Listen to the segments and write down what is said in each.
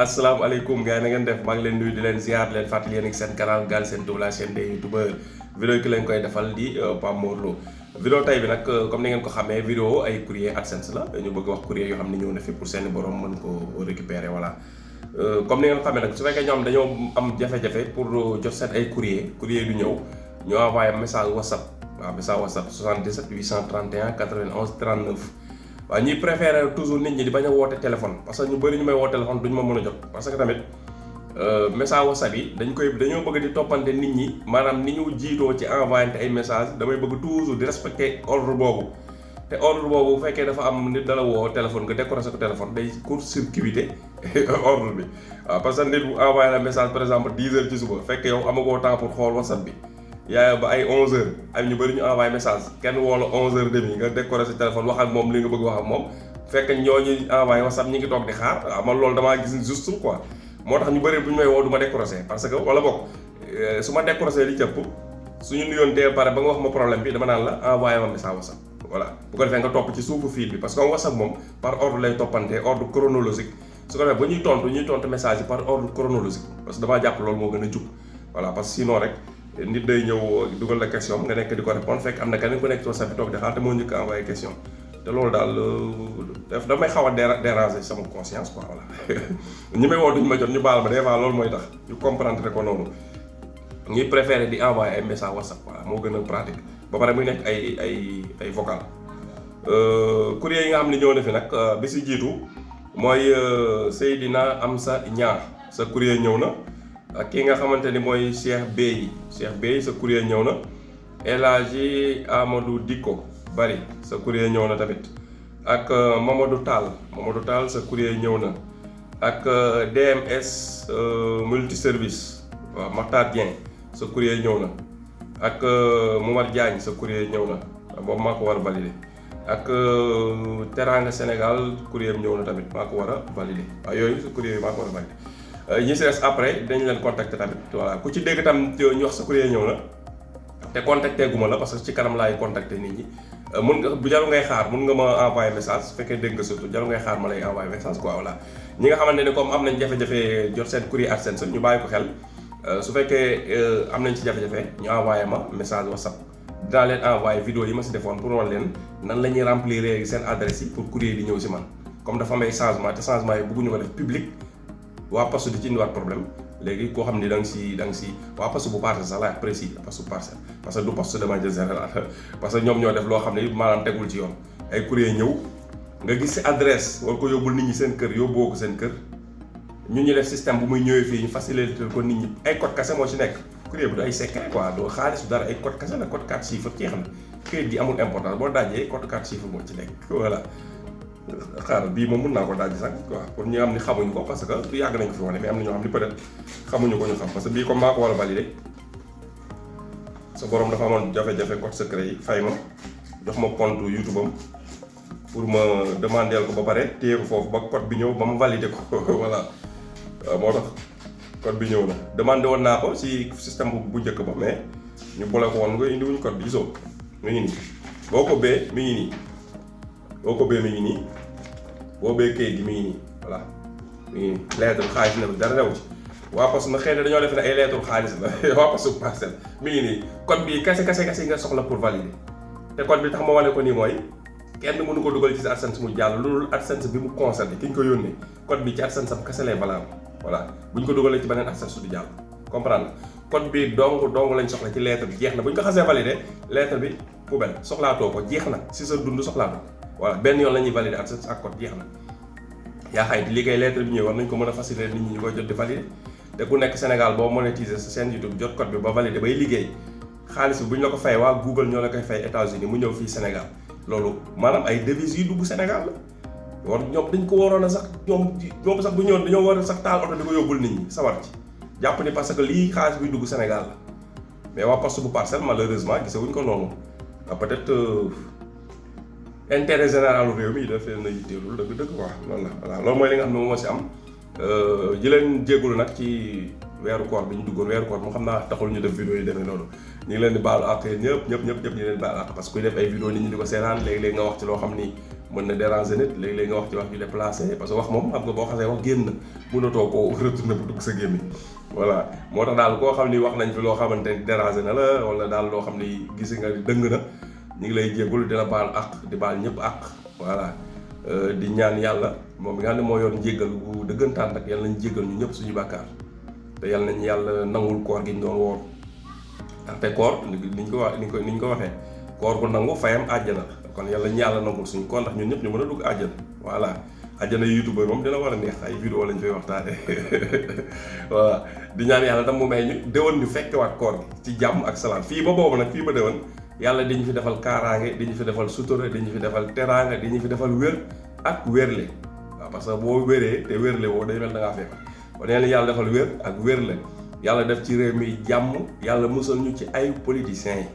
asalaamaaleykum gars yi na ngeen def maa ngi leen nuyu di leen ziar leen fàttali yéen ak seen canal Galsen Tube la chaîne des youtubeurs vidéo ki leen koy defal di Pape Mor Lo vidéo tey bi nag comme ni ngeen ko xamee vidéo ay courrier AdSense la ñu bëgg wax courrier yoo xam ne ñëw na fi pour seeni borom mën ko récupérer voilà comme ni ngeen ko xamee nag su fekkee ñoom dañoo am jafe-jafe pour jot seen ay courrier du ñëw ñu envoyé message whatsapp waaw message whatsapp 77 831 91 39 waaw ñuy préféré toujours nit ñi di bañ a woote téléphone parce que ñu bëri ñu may woo téléphone duñu ma mën a jot parce que tamit message whatsapp yi dañoo bëgg di toppante nit ñi maanaam ni ñu jiitoo ci envoyé ay message damay bëgg toujours di respecter ordre boobu te ordre boobu bu fekkee dafa am nit dala woo téléphone nga décroché ko téléphone day court-circuité ordre bi waaw parce que nit bu envoyé la message par exemple 10 heures ci suba fekk yow amagoo temps pour xool whatsapp bi yaa ba ay 11 heures am ñu bëri ñu envoyé message kenn woo la 11 heures demi nga décoré sa téléphone wax ak moom li nga bëgg wax ak moom fekk ñooñu envoyé whatsapp ñi ngi toog di xaar waaw man loolu damaa gis juste quoi moo tax ñu bëri bu ñu may woo du ma décroché parce que wala bokk su ma décroché li cëpp suñu nuyoontee pare ba nga wax ma problème bi dama naan la envoyé ma message whatsapp voilà bu ko defee nga topp ci suufu fil bi parce que whatsapp moom par ordre lay toppante ordre chronologique su ko defee ba ñuy tontu message yi par ordre chronologique parce que damaa jàpp loolu moo gën a jub voilà parce que sinon rek nit day ñëw dugal la question nga nekk di ko répondre fekk am na keneen ku nekk ci WhatsApp bi toog di xaar te moo njëkk a envoyé question te loolu daal damay xaw a déranger sama conscience quoi voilà ñi may woo duñu ma jot ñu baal ma des fois loolu mooy tax ñu comprendre ko noonu ñuy préféré di envoyé ay message WhatsApp voilà moo gën a pratique ba pare muy nekk ay vocal courrier yi nga xam ne ñëw na fi nag bi si jiitu mooy Seydina Amsa Ñaar sa courrier ñëw na ak ki nga xamante ni mooy Cheikh Bey sa courrier ñëw na El Hadji Amadou Dikko Bari sa courrier ñëw na tamit ak Mamadou Tall sa courrier ñëw na ak DMS multiservice waaw Makhtar Dieng sa courrier ñëw na ak Momar Diagne sa courrier ñëw na boobu maa ko war a valider ak Teranga Sénégal courrier ñëw na tamit maa ko war a valider waaw yooyu sa courrier maa ko war a valider ñi si des après dañ leen contacter tamit voilà ku ci dégg tam ñu wax sa courrier ñëw na te contacté guma la parce que ci kanam laay contacter nit ñi mun nga bu jaru ngay xaar mun nga ma envoyer message su fekkee dégg nga surtout jaru ngay xaar ma lay envoyer message quoi voilà ñi nga xamante ne comme am nañ jafe-jafe jot seen courrier AdSense ñu bàyyi ko xel su fekkee am nañ ci jafe-jafe ñu envoyer ma message WhatsApp dinaa leen envoyer vidéo yi ma si defoon pour wan leen nan la ñuy remplir seen adresse yi pour courrier di ñëw si man comme dafa am ay changement te changement yi bëgguñu ko def public waa poste di ci indiwaat problème léegi koo xam ni da nga si waa poste bu parcelle sax laay précis poste bu parcelle parce que du poste de manière générale parce que ñoom ñoo def loo xam ne maanaam tegul ci yoon ay courrier ñëw nga gis si adresse war ko yóbbul nit ñi seen kër yóbboo ko seen kër ñu def système bu muy ñëwee fii ñu faciliter ko nit ñi ay code cassé moo ci nekk courrier bi du ay secret quoi doo xaalis du dara ay code cassé la code 4 chiffres jeex na këyit gi amul importance boo dajee code 4 chiffres moo ci nekk voilà xaaral bii moom mun naa ko daaj sax quoi pour ñi nga xam ni xamuñu ko parce que yàgg nañ ko fi wane mais am na ñoo xam ni peut-être xamuñu ko ñu xam parce que bii comme maa ko war a valider sa borom dafa amoon jafe-jafe code secret yi fay ma jox ma compte YouTube am pour ma demander ko ba pare téye ko foofu ba code bi ñëw ba ma valider ko voilà waaw moo tax code bi ñëw na demandé woon naa ko si système bu njëkk ba mais ñu boole ko woon nga indiwuñu code bi gisoo mi ngi nii boo ko bee mi ngi nii boo bee kayit gi mi ngi nii voilà mi ngi nii lettre xaalis na dara rew ci waa poste na xëy na dañoo def ne ay lettre xaalis la waa poste parcelle mi ngi nii code bi kase nga soxla pour valider te code bi tax ma wane ko nii mooy kenn mënu ko dugal ci sa AdSense mu jàll loolu AdSense bi mu concerné ki ñu ko yónnee code bi ci AdSense am kase lay valable voilà bu ñu ko dugalee ci beneen AdSense du jàll comprendre code bi dong lañ soxla ci lettre bi jeex na bu ñu ko xasee valider lettre bi poubelle soxlaatoo ko jeex na si sa dund soxlaatoo voilà benn yoon la ñuy valider AdSense ak code jeex na yaa xay li koy lettre bi ñëw war nañ ko mën a faciliter nit ñi ñu koy jot di valider te ku nekk Sénégal boo monétiser sa chaîne YouTube jot code bi ba valider bay liggéey xaalis bi bu ñu la ko fay waa Google ñoo la koy fay États-Unis mu ñëw fii Sénégal loolu maanaam ay devises yu dugg Sénégal la war ñoom dañ ko waroon a sax ñoom sax bu ñëwoon dañoo war a sax taal oto di ko yóbbul nit ñi sawar ci jàpp ni parce que lii xaalis buy dugg Sénégal la mais waa poste bu parcelle malheureusement gisewuñ ko noonu peut-être intérêt général réew mi dafay na yitteelul dëgg quoi loolu la voilà loolu mooy li nga xam ne moom moo si am ji leen jégalu nag ci weeru koor bi ñu duggoon weeru koor mu xam naa taxul ñu def vidéo yi demee noonu ñu ngi leen di baalu àq ñëpp ñu leen baal àq parce que kuy def ay vidéo nit ñi di ko seetaan léegi-léegi nga wax ci loo xam ni mën na déranger nit léeg-léeg nga wax ci wax ju déplacé parce que wax moom xam nga boo xasee wax génn mënatoo koo retourner bu dugg sa gémmiñ voilà moo tax daal koo xam ni wax nañ fi loo xamante ni déranger na la wala daal loo xam ni gis nga dëng na ñu ngi lay jéggul di la baal àq di baal ñëpp àq voilà di ñaan yàlla moom mi nga xam ne moo yor njéggal bu dëggantaan nag yàlla nañ jéggal ñu ñëpp suñu bàkkaar te yàlla nañ yàlla nangul koor gi ñu doon woor ndaxte koor niñ ko waxee koor bu nangu fayam àjjana kon yàlla ñu yàlla nangul suñu koor ndax ñun ñëpp ñu mën a dugg àjjana voilà àjjana youtubeur moom dina war a neex ay vidéo lañ fay waxtaane voilà di ñaan yàlla tam mu may ñu déwén ñu fekkewaat koor gi ci jàmm ak salaam fii ba boobu nag fii ba déwén yàlla di ñu fi defal kaaraange di ñu fi defal sutura di ñu fi defal teraanga di ñu fi defal wér ak wérle waaw parce que boo wéree te wérle woo day mel da ngaa feebar kon yàlla yàlla defal wér ak wérle yàlla def ci réew mi jàmm yàlla musal ñu ci ay politiciens yi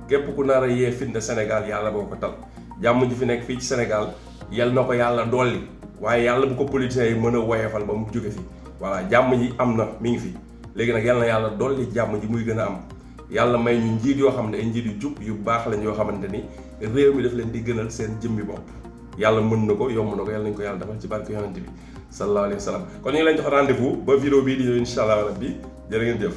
képp ku nar a yee fitna Sénégal yàlla boo ko tal jàmm ji fi nekk fii ci Sénégal yal na ko yàlla dolli waaye yàlla bu ko politiciens yi mën a woyefal ba mu jóge fi voilà jàmm ji am na mi ngi fi léegi nag yal na yàlla dolli jàmm ji muy gën a am yàlla may ñu njiit yoo xam ne ay njiit yu jub yu baax lañ yoo xamante ni réew mi daf leen di gënal seen jëmmi bopp yàlla mën na ko yomb na ko yàlla nañ ko yàlla defal ci barke yonent bi sallallahu alayhi wa sallam kon ñu ngi leen jox rendez-vous ba vidéo bii di ñëw incha allah rabbi jërë ngeen jëf